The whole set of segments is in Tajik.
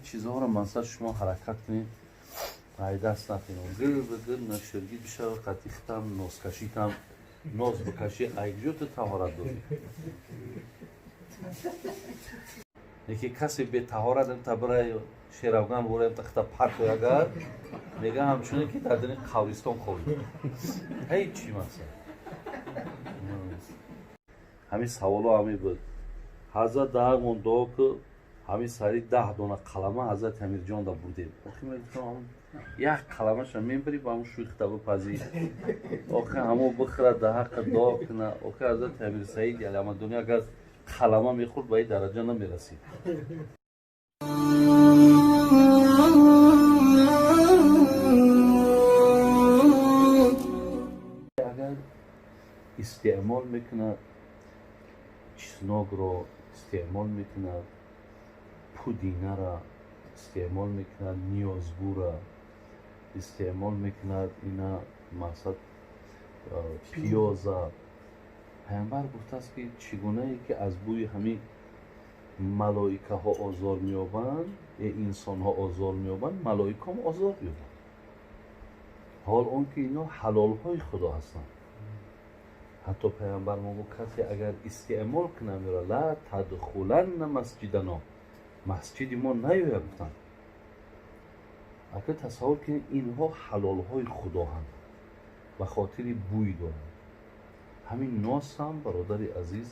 Чизҳоро масалан шумо ҳаракат кунед, ай даст натинед. Гил ба гил наширгӣ бишава, қатихтам носкашитам ноз бикашӣ, айгҷо ту таҳорат дорӣ? Яке касе бетаҳорат табрай шеравган ворем тахта парто агар мега, ҳамчунин ки дар дини қабристон хобид. Ҳеҷ чӣ масалан. Ҳамин саволо ҳамин буд. Ҳазрат даҳмон дуо ки ҳамин сари 10 дона қалама ҳазрати Амирҷон да бурдем. Охи мегуфтам, як қаламаша мебари ба ҳамун шӯхта бипазӣ. Охи ҳамо бихӯра, да ҳаққа дуо куна. Охи ҳазрати Амир Саид Аламадуни агар қалама мехӯрд, ба ин дараҷа намерасид. Агар истеъмол мекунад, чеснокро истеъмол мекунад, пудинара истеъмол мекунад, ниёзбура истеъмол мекунад, ина мақсад пиёза. Пайғамбар гуфтааст, ки чӣ гунае ки аз бӯи ҳамин малоикаҳо озор меёбанд, инсонҳо озор меёбанд, малоикаҳам озор меёбанд. Ҳол он ки ино ҳалолҳои Худо ҳастанд. Ҳатто пайғамбар мо гуфт, касе агар истеъмол кунад, меро ла тадхуланна масҷидано, масҷиди мо наёяд, гуфтанд. Ака тасаввур кунед, инҳо ҳалолҳои Худоҳанд, ба хотири бӯй доранд. Ҳамин носам, бародари азиз,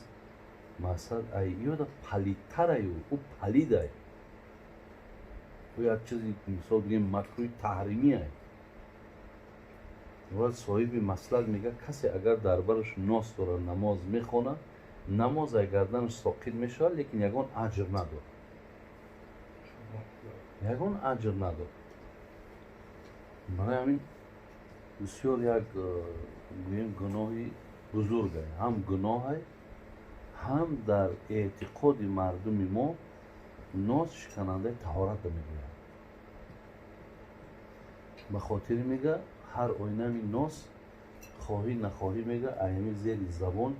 мақсад ай ёда палидтараю, ӯ палидай. Ӯ як чизи, мисол бигем, макрӯи таҳримиай. Ва соҳиби маслак мегӯяд, касе агар дар бараш нос дорад, намоз мехонад, намоз ай гарданаш соқит мешавад, лекин ягон аҷр надорад. Ягон аҷр надорад. Барои ҳамин бисёр як гӯем гуноҳи бузургай. Ҳам гуноҳай, ҳам дар эътиқоди мардуми мо нос шиканандаи таҳоратро мегӯяд. Ба хотири мега ҳар оинами нос хоҳӣ нахоҳӣ мега аями зери забон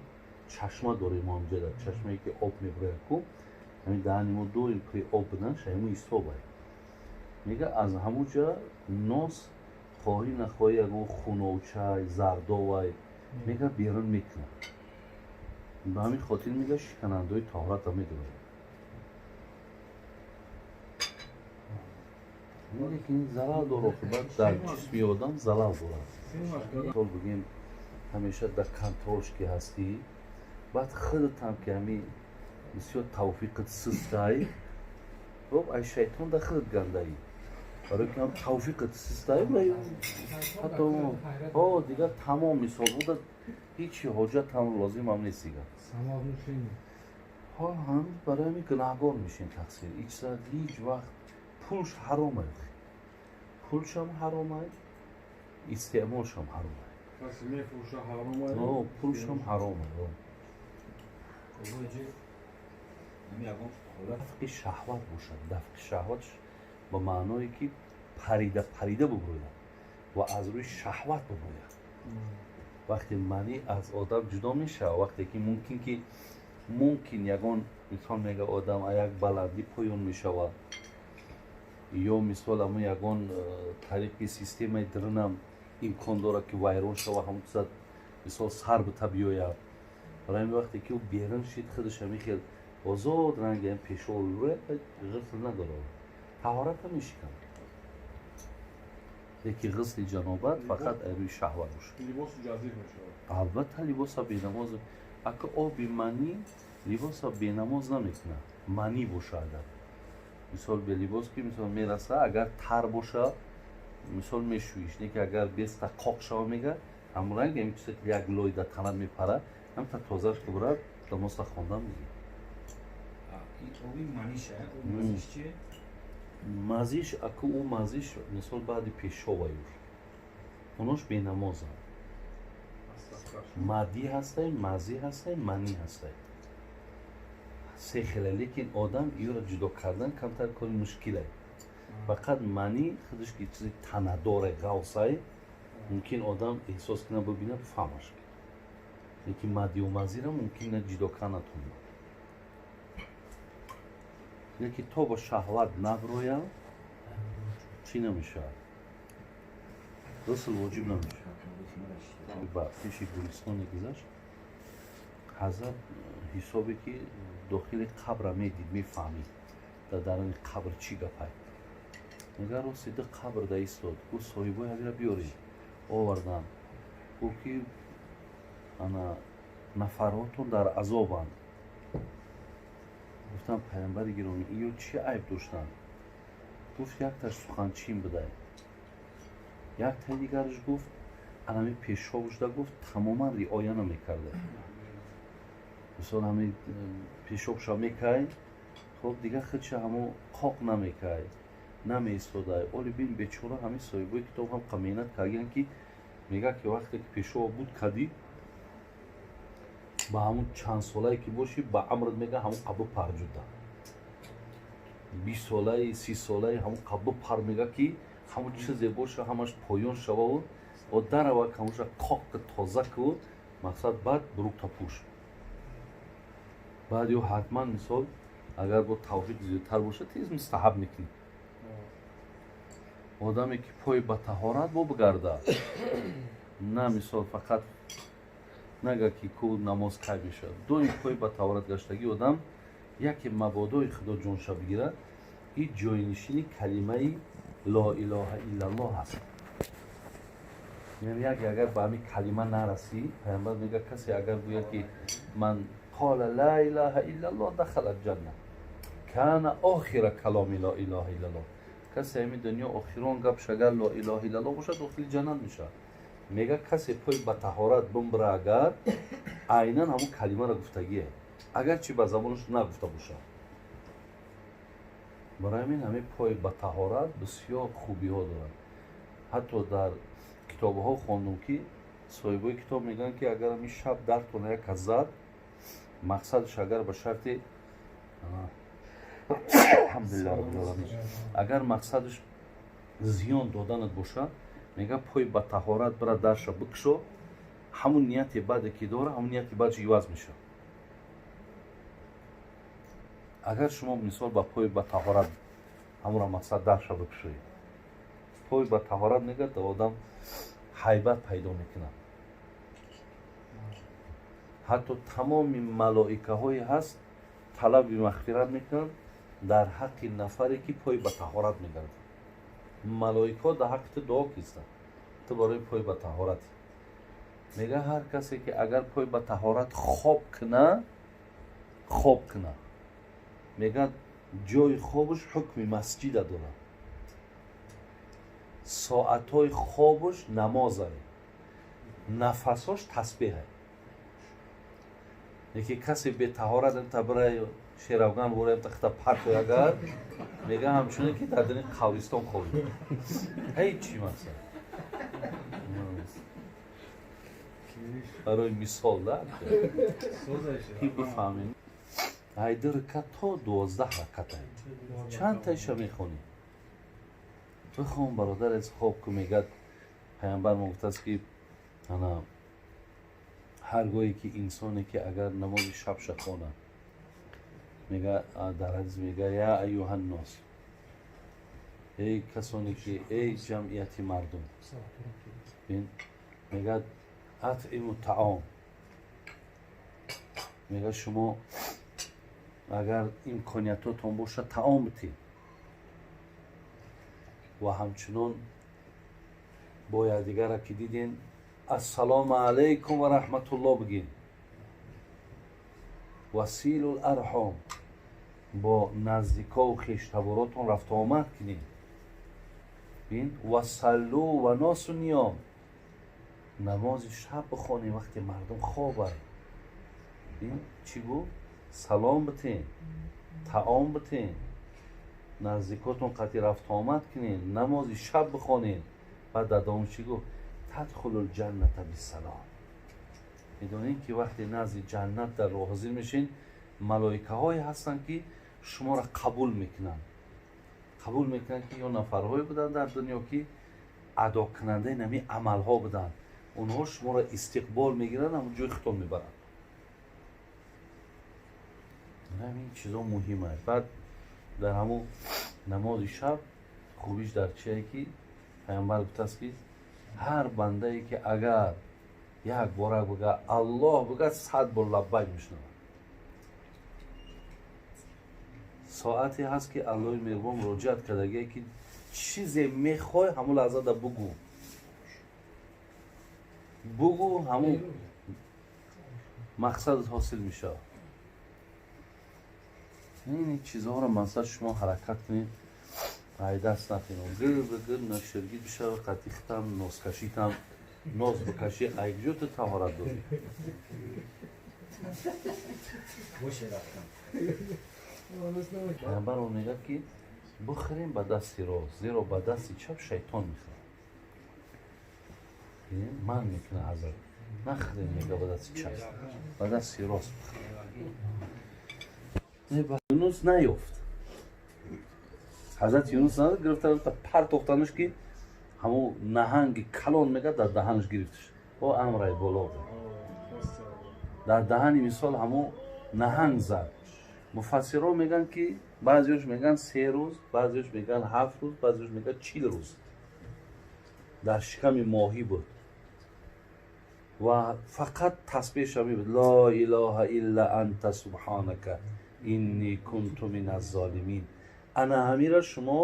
чашма дорем мо ҳамҷода, чашмае ки об мебурад ку, ҳамин даҳани мо доим пури об буданаш ҳамун ҳисобай. Мега аз ҳамун ҷа нос хоҳӣ нахоҳӣ ягон хуновчай, зардовай мега берун мекунад. Ба ҳамин хотир мега шиканандаҳои таҳоратро медорад. Лекин залал дорад, оқибат дар ҷисми одам залал дорад. Мисол бигем, ҳамеша дар контролш ки ҳастӣ, баъд худатам ки ҳамин бисёр тавфиқат систай, хоб ай шайтон дар худат гандаӣ. Барои ки ҳам тавфиқат систай, ҳатто ҳо дигар тамом мисол буда, ҳеҷ ҳоҷат ҳам лозим ҳам нест дигар. Ҳо ҳам барои ҳамин гунаҳгор мешем тақсир. Ҳеҷ ҳеҷ вақт пулш ҳаромай. Пулшам ҳаромай, истеъмолшам ҳаромай. Пулшам ҳаромай. Дафқи шаҳват бошад. Дафқи шаҳват ба маъное ки парида парида бубурӯяд ва аз рӯи шаҳват бубурӯяд. Вақте манӣ аз одам ҷудо мешавад, вақте ки мумкин ки мумкин ягон мисол мега одам як баландӣ поён мешавад, ё мисол ҳамун ягон тариқи системаи дарунам имкон дорад ки вайрон шава, ҳамун чиза мисол сар бита биёяд. Барои ҳамин вақте ки ӯ берун шид, худаш ҳамин хел озод ранги ҳам пешоб ғусл надорад, таҳората мешиканад. Лекин ғусли ҷанобат фақат аз рӯи шаҳват бошад. Албатта либоса бенамоз, ака оби манӣ либоса бенамоз намекунад. Манӣ боша агар. Мисол бе либос ки мисол мераса, агар тар боша, мисол мешӯиш, не ки агар беста қоқ шава мега, ҳамун ранг ҳамин чизе ки як лой дар танат мепарад, ҳам та тозааш ки бурад, намозта хондан мегирад. Мазиш аку ӯ мазиш мисол баъди пешобаюш. Онош бенамозанд. Мадӣ ҳастай, мазӣ ҳастай, манӣ ҳастай. Се хела, лекин одам иёро ҷудо кардан камтар кори мушкилай. Фақат манӣ худаш ки чизи танадоре, ғавсай, мумкин одам эҳсос кунад, бибинад, фаҳмаш. Лекин мадию мазиро мумкин на ҷудо кардан натонад. Леки то ба шаҳват наброяд, чӣ намешавад? Ғусл воҷиб намешавад. Ба пеши гулистоне гузашт, ҳазрат ҳисобе ки дохили қабра медид, мефаҳмид дар даруни қабр чӣ гапай. Мега рости ду қабр да истод. Гуфт соҳибои ҳамира биёред. Оварданд. Гуфт ки ана нафаротон дар азобанд. Гуфтам паямбари гиромӣ, иё чӣ айб доштанд? Гуфт якташ суханчин будай. Яктаи дигараш гуфт анами пешобушда гуфт тамоман риоя намекарда. Мисол ҳами пешобша мекай, хоб дигар худша ҳамо қоқ намекай, намеистодай. Оли бин бечора ҳами соҳибои китоб ҳам қа меҳнат кардиянд ки мега ки вақте ки пешоб буд кадӣ ба ҳамун чанд солае ки бошӣ ба амрат мега ҳамун қабу парҷуда. 20 солаи, 30 солаи ҳамун қабу пар мега ки ҳамун чизе боша ҳамаш поён шававу о дарава ҳамуша қоқ тоза ку мақсад баъд бурукта пӯш. Баъд ё ҳатман мисол агар бо тавфиқ зиёдтар бошад тез мустаҳаб мекунӣ. Одаме ки пой ба таҳорат бо бигарда, на мисол фақат нага ки ку намоз кай мешавад. Доим пой ба таҳорат гаштагӣ одам яке мабодои худо ҷонша бигирад, ин ҷойнишини калимаи ло илоҳа иллаллоҳ аст. Яъне яке агар ба ҳамин калима нарасӣ, паямбар мега касе агар гӯяд ки ман қола ла илаҳа иллаллоҳ дахала ҷанна кана охира каломи ло илоҳа иллаллоҳ. Касе ҳамин дунё охирон гапш агар ло илоҳа иллаллоҳ бошад, дохили ҷаннат мешавад. Мега касе пой ба таҳорат бимбира агар айнан ҳамун калимаро гуфтагие, агарчи ба забонаш нагуфта бошад. Барои ҳамин ҳамин пой ба таҳорат бисёр хубиҳо дорад. Ҳатто дар китобҳо хондум ки соҳибои китоб мегӯянд ки агар ҳамин шаб дартона як кас зад, мақсадаш агар ба шарти алҳамдулиллаҳи раббил оламин, агар мақсадаш зиён доданат бошад, мега пой ба таҳорат бира дарша бикушо, ҳамун нияти баде ки дора, ҳамун нияти бадш иваз мешавад. Агар шумо мисол ба пой ба таҳорат ҳамура мақсад дарша бикушоед, пой ба таҳорат мега да одам ҳайбат пайдо мекунад. Ҳатто тамоми малоикаҳое ҳаст талаби мағфират мекунанд дар ҳаққи нафаре ки пой ба таҳорат мегардад. Малоикаҳо дар ҳаққи ту дуо кистанд, ту барои пой ба таҳорат. Мега ҳар касе ки агар пой ба таҳорат хоб куна, мега ҷои хобаш ҳукми масҷида дорад, соатҳои хобаш намозае, нафасош тасбеҳае. Леки касе бетаҳорат инта бирай шеравган вора инта хита партои агар, мега ҳамчунин ки дар дини қабристон хобид. Ҳеҷ чӣ мақсад. Барои мисол да ки бифаҳмем. Ҳайду ракат то 12 раката. Чанд таиша мехонӣ? Бихон бародар аз хоб ку мегад паямбар мо гуфтааст ки ана ҳар гоҳе ки инсоне ки агар намози шабша хонад, мега дар ҳадис мега я аюҳаннос, эй касоне ки эй ҷамъияти мардум, мега атъиму таом, мега шумо агар имкониятотон бошад таом битед ва ҳамчунон бо якдигарра ки диден ассалому алайкум ва раҳматуллоҳ бигин, василул арҳом, бо наздикову хештаборотон рафтуомад кунед, бин васаллу ва носу ниём, намози шаб бихонем вақте мардум хобанд. Бин чӣ гуфт? Салом битен, таом битен, наздикотон қатъи рафтуомад кунед, намози шаб бихонед. Баъд дар давом чӣ гуфт? Тадхулул ҷанната биссалом. Медонед ки вақте назди ҷаннат дар роҳ ҳозир мешед, малоикаҳое ҳастанд ки шуморо қабул мекунанд. Қабул мекунанд ки ё нафарҳое буданд дар дунё ки адокунандаи нами амалҳо буданд. Онҳо шуморо истиқбол мегиранд, ҳамон ҷои худтон мебаранд. Ҳамин чизо муҳим аст. Баъд Дар ҳамун намози шаб хубиш дар чие ки пайғамбар гуфтааст ки ҳар бандае ки агар як бора бигӯяд Аллоҳ бигӯяд 100 бор лаббайк мешунавад. Соате ҳаст ки Аллоҳи меҳрубон муроҷиат кардагие ки чизе мехоҳӣ ҳамун лаҳзада бугӯ. Бугӯ ҳамун мақсадат ҳосил мешавад. Ин чизҳоро масалан шумо ҳаракат кунед, ай даст натинед. Гир ба гир наширгӣ бишава, қатихтам, нозкашитам, ноз бикашӣ, ай куҷо ту таҳорат дорӣ? Пайғамбар он мегӯяд ки бихӯрем ба дасти рост, зеро ба дасти чап шайтон мехӯрад. Ман мекунад ҳазрат. Нахӯрем мега ба дасти чап, ба дасти рост бихӯрем. Юнус наёфт. Ҳазрат Юнус гирифта партохтанаш ки ҳамун наҳанги калон мега дар даҳанаш гирифташ. О амрай боло. Дар даҳани мисол ҳамун наҳанг зад. Муфассирҳо мегӯянд ки баъзеҳош мегӯянд 3 рӯз, баъзеҳош мегӯянд 7 рӯз, баъзеҳош мегӯянд 40 рӯз. Дар шиками моҳӣ буд ва фақат тасбеҳша мебуд: ла илоҳа илла анта субҳанака инни кунту миназ-золимин. Ана ҳамира шумо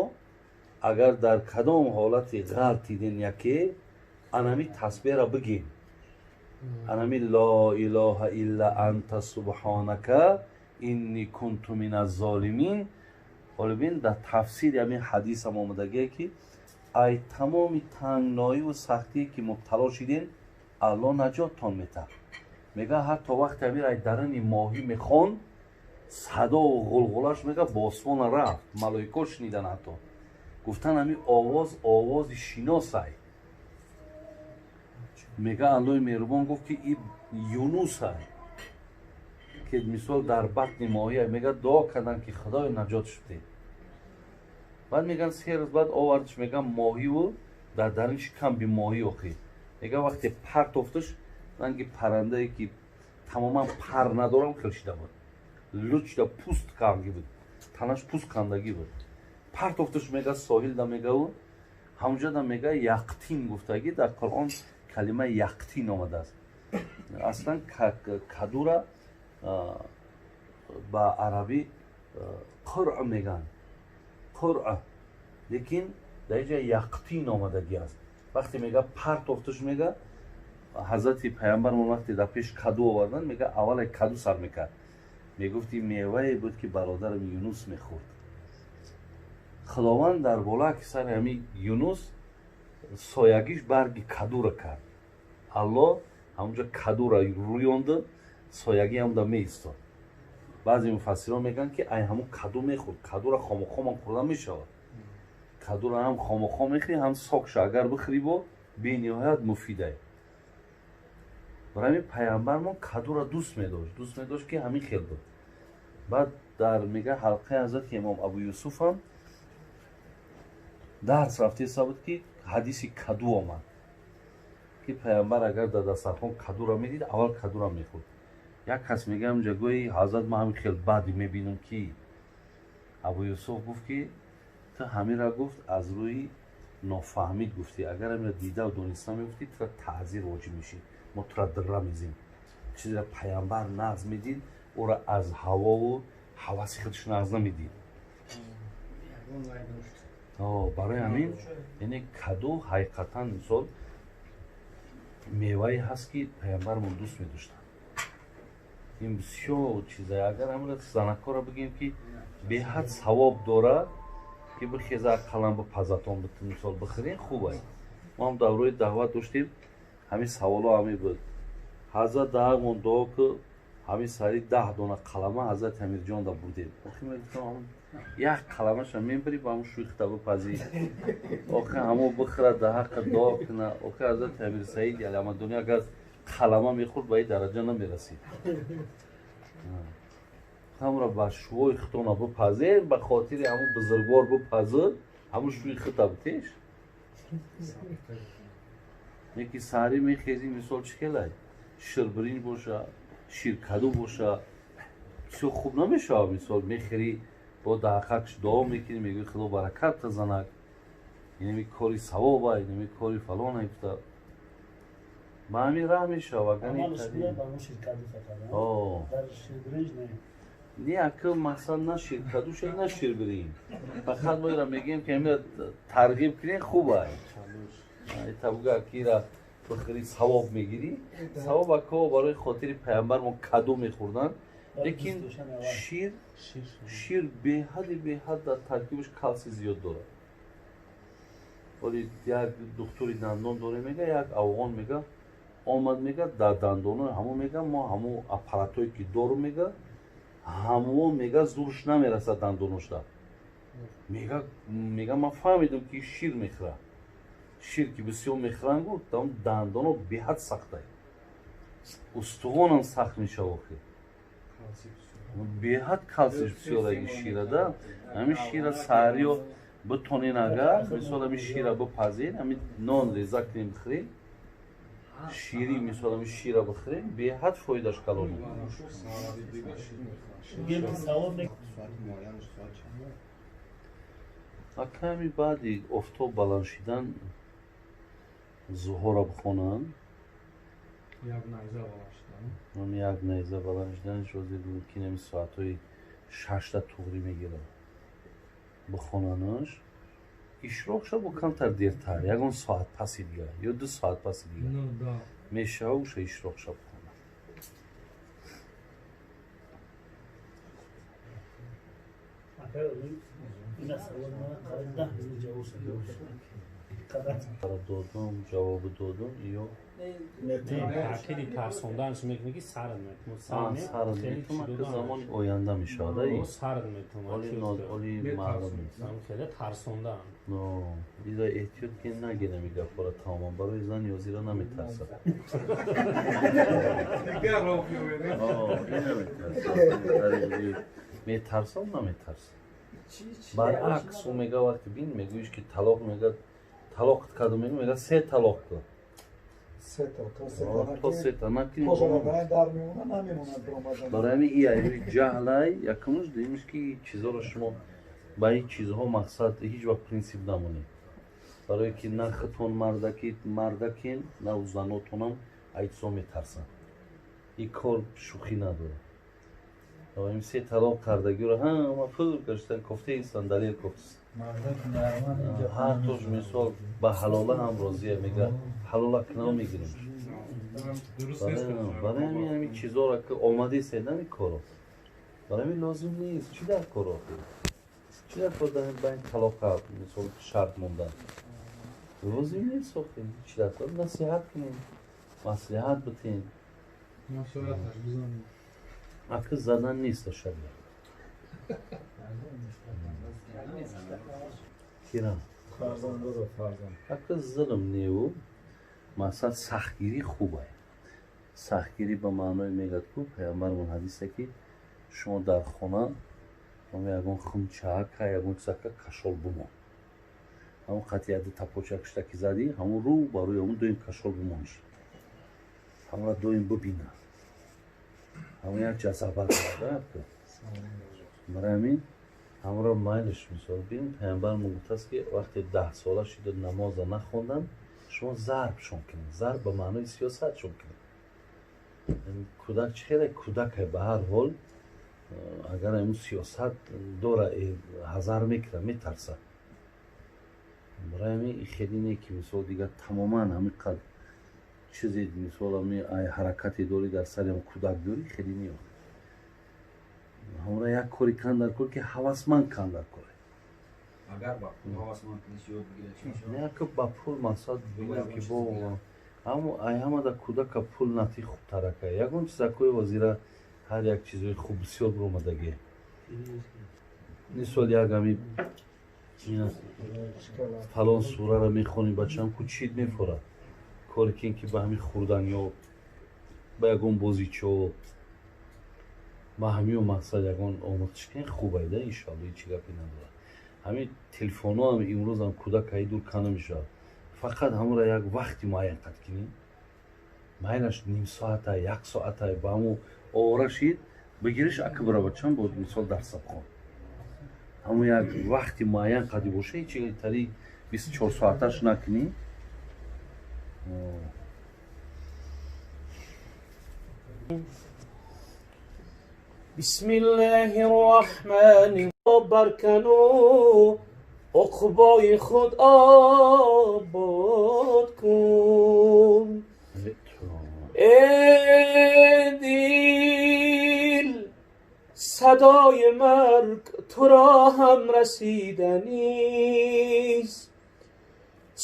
агар дар кадом ҳолати ғалтиден яке, анами тасбеҳра бигин. Анами ла илоҳа илла анта субҳанака инни кунту миназ-золимин. Ҳоло бин дар тафсири ҳамин ҳадисам омадагие ки ай тамоми тангноиву сахтие ки мубтало шиден, Аллоҳ наҷоттон метаҳад. Мега ҳатто вақте ҳамир ай даруни моҳӣ мехонд, садову ғулғулаш мега ба осмона рафт, малоико шунидан ҳатто. Гуфтан ҳамин овоз овози шиносай. Мега Аллоҳи меҳрубон гуфт ки и Юнусай, ки мисол дар батни моҳия. Мега дуо кардан ки Худоё наҷот шудӣ. Баъд меган 3 рӯз баъд овардш, мега моҳиву дар даруни шикам би моҳӣ охӣ. Мега вақте партофташ, ранги паррандае ки тамоман пар надорам хел шида буд. Лучда пуст кангӣ буд, танаш пуст кандагӣ буд. Партофташ мега соҳилда мегаву ҳамунҷода мега яқтин гуфтагӣ дар Қуръон калимаи яқтин омадааст. Аслан кадура ба арабӣ қуръ меган, қуръ, лекин дар инҷа яқтин омадагӣ аст. Вақте мега партофташ, мега ҳазрати пайғамбармон вақте дар пеш каду овардан, мега аввале каду сар мекард. Мегуфт ин мевае буд ки бародарам Юнус мехӯрд. Худованд дар боло ки сари ҳамин Юнус соягиш барги кадура кард. Аллоҳ ҳамунҷо кадура рӯёнду соягӣ ҳамда меистод. Баъзе муфассирон мегӯянд ки ай ҳамун каду мехӯрд, кадура хомохомам хӯрда мешавад. Кадура ҳам хомохом мехӯрӣ, ҳам сокша агар бихӯрӣ бо бениҳоят муфидай. Барои ҳамин пайғамбармон кадура дӯст медошт, дӯст медошт ки ҳамин хел буд. Баъд дар мега ҳалқаи ҳазрати имом Абу Юсуф ҳам дарс рафтеса буд ки ҳадиси каду омад ки пайғамбар агар дар дастархон кадура медид, аввал кадура мехӯрд. Як кас мега ҳаминҷа гӯи ҳазрат ман ҳамин хел бад мебинам ки Абу Юсуф гуфт ки ту ҳамира гуфт аз рӯи нофаҳмид гуфтӣ, агар ҳамира дидаву дониста мегуфтӣ тура таъзир воҷиб мешид, мо тура дирра мезем. Чизеро пайғамбар нағз медид, ӯро аз ҳавову ҳаваси худаш нағз намедид. Барои ҳамин яъне каду ҳақиқатан мисол мевае ҳаст ки пайғамбармон дӯст медоштанд. Ин бисёр чиза. Агар ҳамира занакҳоро бигӯем ки беҳад савоб дорад ки бихеза қалам бипазатон мисол бихӯрен, хуб аст. Мо ҳам даврои даъват доштем, ҳамин саволҳо ҳамин буд. Ҳазрат даҳамон дуо ки ҳамин сари 10 дона қалама ҳазрати Амирҷон да бурдем. Охи мегуфтам як қаламаша мебарӣ ба ҳамун шӯхта бипазӣ, охи ҳамо бихӯра да ҳаққа дуо куна. Охи ҳазрати Амир Саид Аламадонӣ агар қалама мехӯрд ба ин дараҷа намерасид. Ҳамра ба шувои худтона бипазем, ба хотири ҳамун бузургвор бипазад, ҳамун шӯи хута битеш. Яки саҳарӣ мехезӣ, мисол чӣ хелай ширбиринҷ боша, ширкаду боша, бисёр хуб намешавад. Мисол мехӯрӣ Бо дар ҳаққаш дуо мекунӣ, мегӯӣ худо баракат занак, инами кори савоба, инами кори фалона гуфта. Ба ҳамин раҳ мешава. Не, ака масал на ширкадуша, на ширбирин. Фақат мо ира мегӯем ки ҳамира тарғиб кунем, хуб ай. Табуга ки ира бихӯри савоб мегирӣ. Савоб ака барои хотири паямбар мо каду мехӯрданд. Лекин шир беҳади беҳад дар таркибаш калсий зиёд дорад. Оли як духтури дандон доре мега, як афғон мега, омад мега, дар дандонои ҳамон мега, мо ҳамон аппаратое ки дору мега, ҳамон мега зурш намерасад дандоношда. Мега ман фаҳмидам ки шир мехӯрад. Шир ки бисёр мехӯранд гуфт, дандоно беҳад сахтай. Устувонам сахт мешава охир. Беҳад калсиш бисёр аги шира да. Ҳамин шира саҳариё битонен агар, мисол ҳамин шира бипазен, ҳамин нон реза кунем бихӯрем, шири мисол ҳамин шира бихӯрем, беҳад фоидаш калон. Аками баъди офтоб баланд шидан зуҳора бихонанд. Як найза баланд шидан. Як найза баланд шиданаш ҳозир мумкин ҳамин соатҳои шашта туғрӣ мегирад. Бихонанаш ишроқ шава бо камтар дертар, ягон соат паси дигар ё 2 соат паси дигар мешава уша ишроқ шава бихонад. Додум, ҷавобу додум ё таъкиди тарсонданаш мекунӣ ки сард метумад. Сард метумад, ки замони оянда мешавад. Сард метумад. Оли маълум нест. Хеле тарсондан. Иза эҳтиёт ки нагирам ин гапҳоро тамоман. Барои зан ёзира наметарсад. Наметарсад. Метарсам, наметарсад. Баръакс, ӯ мега вақти бин, мегӯиш ки талоқ мега, талоқ кардум, мега се талоқ кар. То сета накунӣ. Барои ҳамин и айрӯи ҷаҳлай якумш дуюмш ки чизҳоро шумо ба ин чизҳо мақсад ҳеҷ вақт принсип намонед. Барое ки на худтон мардакен, на занотонам ай чизҳо метарсанд. Ин кор шӯхӣ надорад. Ҳамин се талоқ кардагиро ҳама пур гаштан кофтаистанд, далел кофтаистанд. Ҳар тош мисол ба ҳалола ҳам розия, мега ҳалола кунам мегирем. Барои ҳамин ҳамин чизҳоро ки омадистед ҳамин коро. Барои ҳамин лозим нест. Чӣ дар кор охир? Чӣ дар кор дар байни талоқа мисол шарт мондан? Лозим нест охир. Чӣ дар кор? Насиҳат кунем, маслиҳат битем. Ака задан нест шариат. Кира? Ака зулм неву, масалан сахтгирӣ хуб ай. Сахтгирӣ ба маъное мегӯяд ку паямбармон ҳадисе ки шумо дар хона ягон хумчаака, ягон чизака кашол бумон. Ҳамон қатъияти тапочак шуда ки задӣ, ҳамон рӯ ба рӯи ҳамон доим кашол бумонш. Ҳамонро доим бибинад. Ҳамон як ҷазаба дорад. Барои ҳамин ҳамонро майлаш мисол бин, паямбармон гуфтааст ки вақте 10 сола шуда намоза нахонданд, шумо зарбшон кунед. Зарб ба маънои сиёсатшон кунед. Кӯдак чӣ хеле кӯдак ба ҳар ҳол агар ҳамун сиёсат дора ҳазар мекунад, метарсад. Барои ҳамин хеле не ки мисол дигар тамоман ҳамин қад чизе мисол ҳамин ҳаракате дорӣ дар сари ҳамун кӯдак дорӣ, хеле не. Ҳамонро як кори кан дар кор ки ҳавасманд кан дар кор. Агар ба пул ҳавасманд кунӣ, ёд бигирад чӣ мешавад? Не, ака ба пул мақсад бигӯям ки бо ҳамо ай ҳамада кӯдака пул натӣ хубтар ака. Ягон чизакҳои ҳозира ҳар як чизҳои хуб бисёр баромадагӣ. Мисол як ҳами фалон сураро мехонӣ бачаам ку чит мефорад. Коре ки ин ки ба ҳамин хӯрданиё, ба ягон бозичо, ба ҳамиё мақсад ягон омӯхтиш кунед хуб айда, иншоалло ҳеҷ гапе надорад. Ҳамин телефонҳо ҳам имрӯзам кӯдак ай дур канда мешавад. Фақат ҳамонро як вақти муайян қад кунӣ, майлаш ним соата, як соата ба ҳамон овора шид, бигириш ака бира бачам бо мисол дарса бихон. Ҳамон як вақти муайян қади боша, ҳеч тари 24 соаташ накунӣ. Бисмиллаҳи рраҳмани баркану уқбои худ обод кун. Э дил, садои марг туро ҳам расиданист.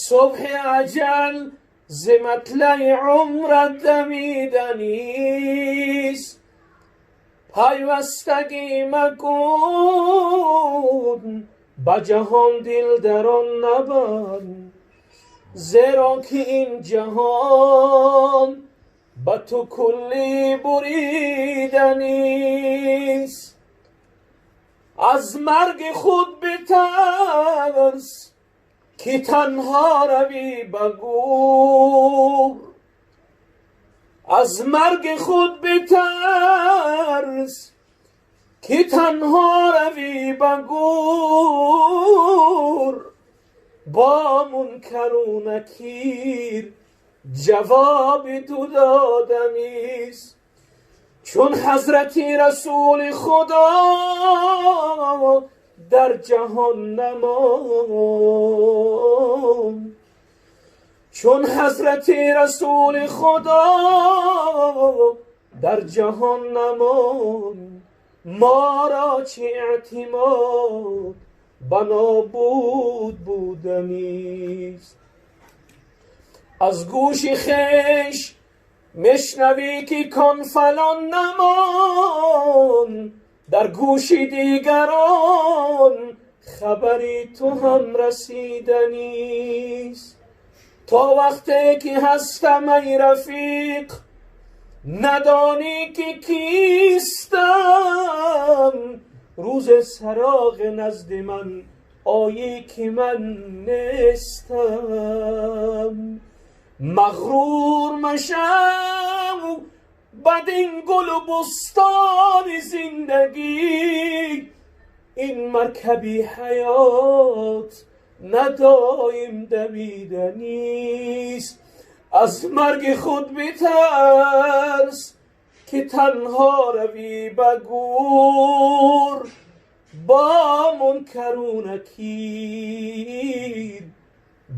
Субҳи аҷал зи матлаи умрат дамиданист. Пайвастагӣ макун, ба ҷаҳон дил дар он набанд, зеро ки ин ҷаҳон ба ту куллӣ буриданист. Аз марги худ битарс, ки танҳо равӣ ба гӯр. Аз марги худ битарс, ки танҳо равӣ ба гӯр. Бо мункару накир ҷавоби ту доданист. Чун ҳазрати расули Худо дар ҷаҳон намонд, чун ҳазрати расули Худо дар ҷаҳон намонд, моро чӣ эътимод ба нобуд буданист. Аз гӯши хеш мешнавӣ ки кон фалон намонд, дар гӯши дигарон хабари ту ҳам расиданист. То вақте ки ҳастам ай рафиқ, надонӣ ки кистам. Рӯзи сароғ назди ман оӣ ки ман нестам. Мағрур машав бадин гулу бустони зиндагӣ, ин маркаби ҳаёт надоим давиданист. Аз марги худ битарс, ки танҳо равӣ ба гӯр. Бо мункару накир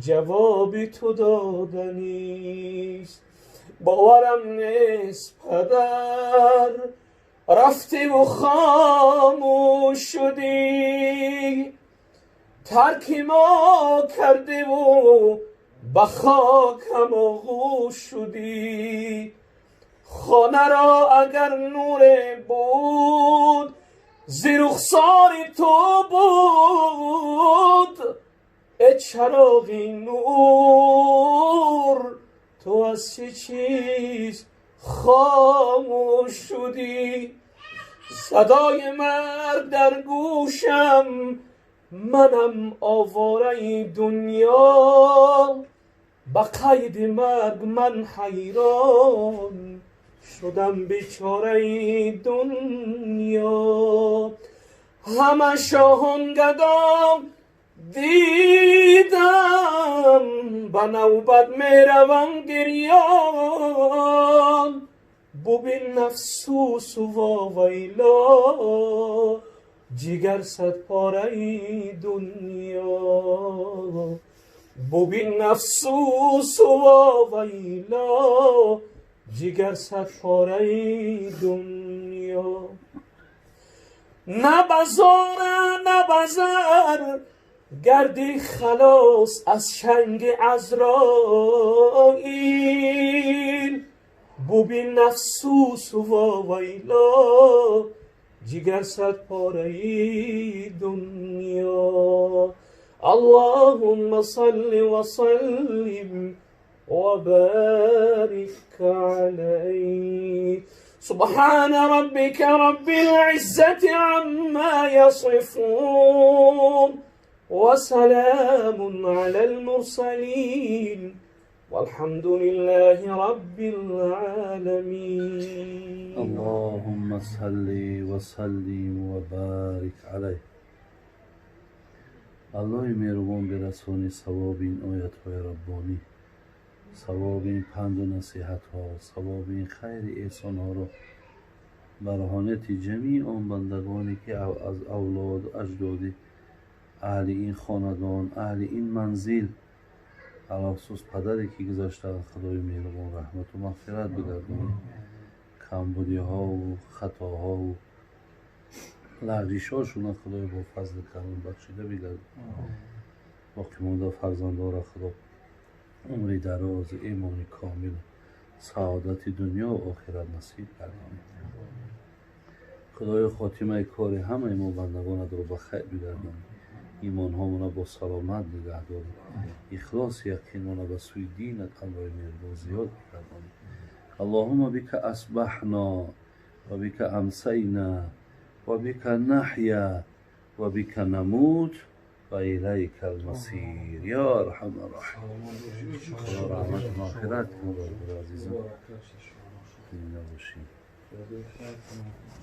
ҷавоби ту доданист. Боварам нест падар, рафтиву хомӯш шудӣ, тарки мо кардиву ба хокам оғӯш шудӣ. Хонаро агар нуре буд, зи рухсори ту буд. Э чароғи нур, ту аз чӣ чиз хомӯш шудӣ? Садои марг дар гӯшам, манам овораи дунё. Ба қайди марг ман ҳайрон шудам, бечораи дунё. Ҳама шоҳон гадом дидам, ба навбат меравам гирён. Бубин афсӯсу вовайло, ҷигар садпораи дунё. Бубин афсӯсу вовайло, ҷигар садпораи дунё. На ба зора, на ба зар гардӣ халос аз чанги Азроил. Бубин афсӯсу вовайло, ҷигар садпораи дунё. Аллоҳумма салли ва саллим ва борик алайҳ. Субҳана роббика роббил иззати амма ясифун ва саламун алал мурсалин валҳамду лиллаҳи роббил оламин. Аллоҳумма салли ва саллим ва борик алайҳ. Аллоҳи меҳрубон бирасони савоби ин оятҳои раббонӣ, савоби ин панду насиҳатҳо, савоби ин хайри эҳсонҳоро ба рӯҳонияти ҷамии он бандагоне, ки аз авлоду аҷдоди аҳли ин хонадон, аҳли ин манзил, алахусус падаре, ки гузаштаанд, Худои меҳрубон раҳмату мағфират бигардонӣ, камбудиҳову хатоҳову лағжишҳошона Худои бо фазли карам бахшида бигардон. Боқимонда фарзандора Худо умри дароз, имони комил, саодати дунё охират насиб гардонӣ. Худоё, хотимаи кори ҳамаи мо бандагонатро ба хайр бигардонӣ, имонҳомона бо саломат нигаҳ дорӣ, ихлоси яқинмона ба сӯи динат, Аллоҳи меҳрубон, зиёд бигардонӣ. Аллоҳума бика асбаҳно ва бика амсайна ва бика наҳя ва бика намут ва илайка алмасир, ё арҳама роҳимин. Худо раҳмату мағфират кунад, бародари азизам, зинда бошед.